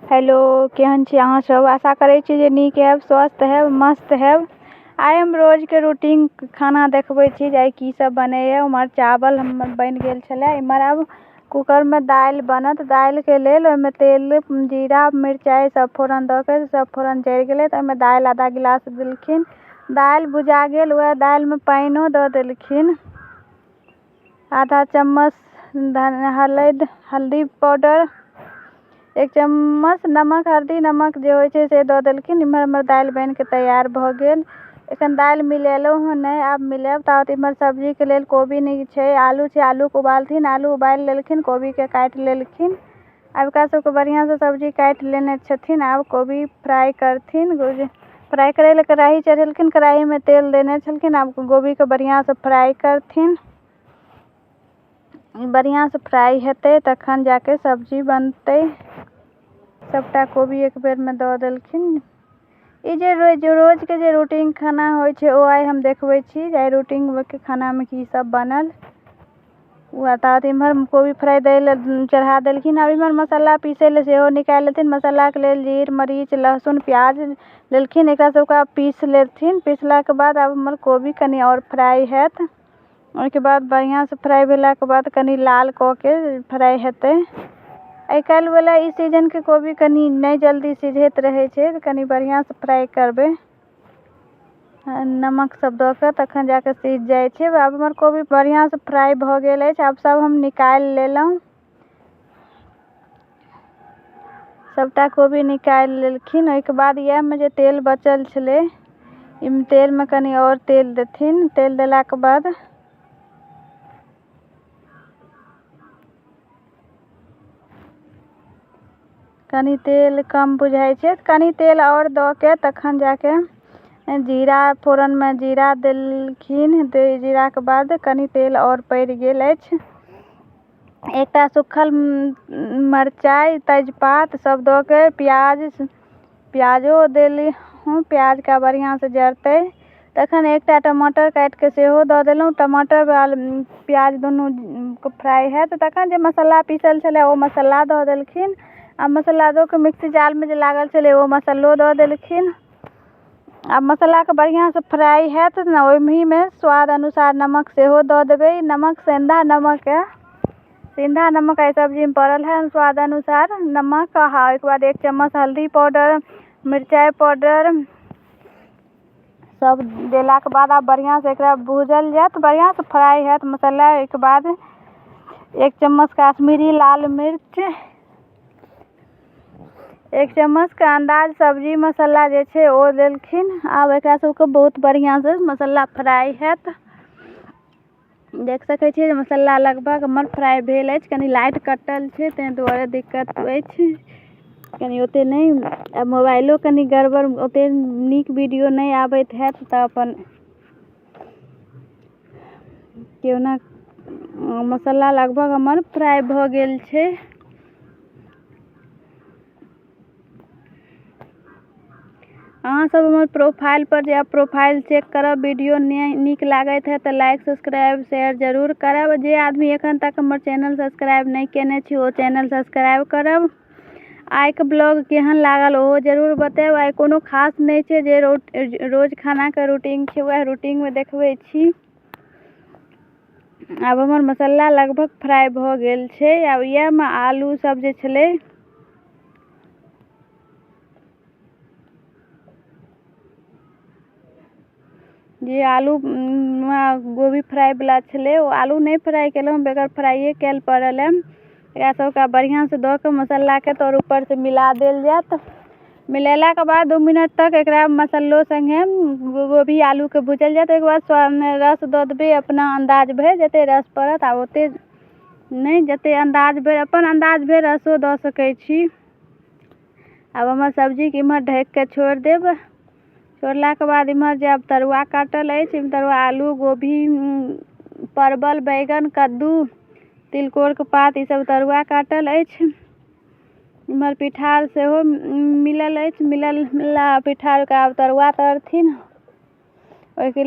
Hello, केहन छी अहाँ सब? आशा करै छी जे नीक हैब, स्वस्थ हैब, मस्त हैब। आइ हम रोजके रूटीन खाना देखबै छी जे आइ की सब बनैए। उम्हर चावल हमर बनि गेल छलै, इम्हर आब कूकरमे दालि बनत। दालिके लेल ओहिमे तेल, जीरा, मिरचाइ सब फोरन दऽ कऽ सब फोरन जरि गेलै तऽ ओहिमे दालि आधा गिलास देलखिन। दालि भुजा गेल, वएह दालिमे पानिओ दऽ देलखिन। आधा चम्मच हरदि, हल्दी पाउडर, 1 चम्मच नमक, हल्दी नमक जे होइ छै से दऽ देलखिन। इम्हर हमर दालि बनिके तैयार भऽ गेल। एखन दालि मिलेलहुँ हँ नहि, आब मिलायब। ताबत इम्हर सब्जीके लेल कोबी नहि छै, आलू छै, आलूके उबालथिन। आलू उबालि लेलखिन, कोबीके काटि लेलखिन। आब एकरा सबके बढ़िआँसँ सब्जी काटि लेने छथिन। आब कोबी फ्राइ करथिन। फ्राइ करै लए कढ़ाही चढ़ेलखिन, कढ़ाहीमे तेल देने छलखिन। आब गोभीके बढ़िआँसँ फ्राइ करथिन। बढ़िआँसँ फ्राइ हेतै तखन जाके सब्जी बनतै। सबटा कोबी एक बेरमे दऽ देलखिन। ई जे रोज रोजके जे रूटीन खाना होइ छै ओ आइ हम देखबै छी जे आइ रूटीनके खानामे की सब बनल। ओ ताबत इम्हर कोबी फ्राइ दै लए चढ़ा देलखिन। आब इम्हर मसाला पीसै लए सेहो निकालि लेथिन। मसालाके लेल जीर, मरीच, लहसुन, प्याज लेलखिन। एकरा सबके आब पीस लेथिन। पीसलाके बाद आब हमर कोबी कनि आओर फ्राइ हैत। ओहिके बाद बढ़िआँसँ फ्राइ भेलाके बाद कनि लाल कऽ के फ्राइ हेतै। आइ काल्हिवला ई सीजनके कोबी कनि नहि जल्दी सिझैत रहै छै, तऽ कनि बढ़िआँसँ फ्राइ करबै नमक सब दऽ कऽ, तखन जाकऽ सिझ जाइ छै। आब हमर कोबी बढ़िआँसँ फ्राइ भऽ गेल अछि। आब सब हम निकालि लेलहुँ। सबटा कोबी निकालि लेलखिन। ओहिके बाद इएहमे जे तेल बचल छलै, एहिमे तेलमे कनि आओर तेल देथिन। तेल देलाके बाद कनि तेल कम बुझाइ छै, कनि तेल आओर दऽ के तखन जाके जीरा फोरनमे जीरा देलखिन। जीराके बाद कनि तेल आओर पड़ि गेल अछि। एकटा सुखल मरचाइ, तेजपात सब दऽ के प्याज, प्याजो देलहुँ। प्याजके बढ़िआँसँ जरतै तखन एकटा टमाटर काटिके सेहो दऽ देलहुँ। टमाटर प्याज दुनू फ्राइ हैत तखन जे मसाला पीसल छलै ओ मसाला दऽ देलखिन। आ मसाला दऽ कऽ मिक्सी जारमे जे लागल छलै ओ मसालो दऽ देलखिन। आब मसालाके बढ़िआँसँ फ्राइ हैत ने, ओहिमे स्वाद अनुसार नमक सेहो दऽ देबै। नमक सेन्धा नमक अइ, सेन्धा नमक एहि सब्जीमे पड़ल हइ। स्वाद अनुसार नमक आ ओहिके बाद 1 चम्मच हल्दी पाउडर, मिरचाइ पाउडर सब देलाके बाद आब बढ़िआँसँ एकरा भूजल जायत। बढ़िआँसँ फ्राइ हैत मसाला। ओहिके बाद 1 चम्मच काश्मीरी लाल मिर्च, 1 चम्मचके अन्दाज सब्जी मसाला जे छै ओ देलखिन। आब एकरा सबके बहुत बढ़िआँसँ मसाला फ्राइ हैत। देख सकै छियै जे मसाला लगभग हमर फ्राइ भेल अछि। कनि लाइट कटल छै ताहि दुआरे दिक्कत अछि कनि ओतेक नहि, आ मोबाइलो कनि गड़बड़, ओतेक नीक वीडियो नहि आबैत हैत, तऽ अपन केहुना मसाला लगभग हमर फ्राइ भऽ गेल छै। अहाँसब हमर प्रोफाइलपर जायब, प्रोफाइल चेक करब। वीडियो नीक लागैत हैत तऽ लाइक, सब्सक्राइब, शेयर जरूर करब। जे आदमी एखन तक हमर चैनल सब्सक्राइब नहि कयने छी ओ चैनल सब्सक्राइब करब। आइके ब्लॉग केहन लागल ओहो जरूर बतायब। आइ कोनो खास नहि छै, जे रोज खानाके रूटीन छै वएह रूटीनमे देखबै छी। आब हमर मसाला लगभग फ्राइ भऽ गेल छै। आब इएहमे आलू सब जे छलै, जे आलू गोभी फ्राइवला छलै ओ आलू नहि फ्राइ केलहुँ, बगैर फ्राइए कयल पड़ल अइ। एकरा सबके बढ़िआँसँ दऽ कऽ मसालाके तर ऊपरसँ मिला देल जायत। मिलेलाके बाद 2 मिनट तक एकरा मसल्लो सङ्गे गोभी आलूके भुजल जायत। ओहिके बाद रस दऽ देबै अपना अन्दाज भरि, जतेक रस पड़त आ ओतेक नहि, जतेक अन्दाज भरि, अपन अन्दाज भरि रसो दऽ सकै छी। आब हमर सब्जीके इम्हर ढकिके छोड़ि देब। छोड़लाके बाद इम्हर जे आब तरुआ काटल अछि, तरुआ आलू, गोभी, परवल, बैगन, कद्दू, तिलकोरके पात, ईसब तरुआ काटल अछि। इम्हर पिठार सेहो मिलल अछि। मिलल पिठारके आब तरुआ तरथिन। ओहिके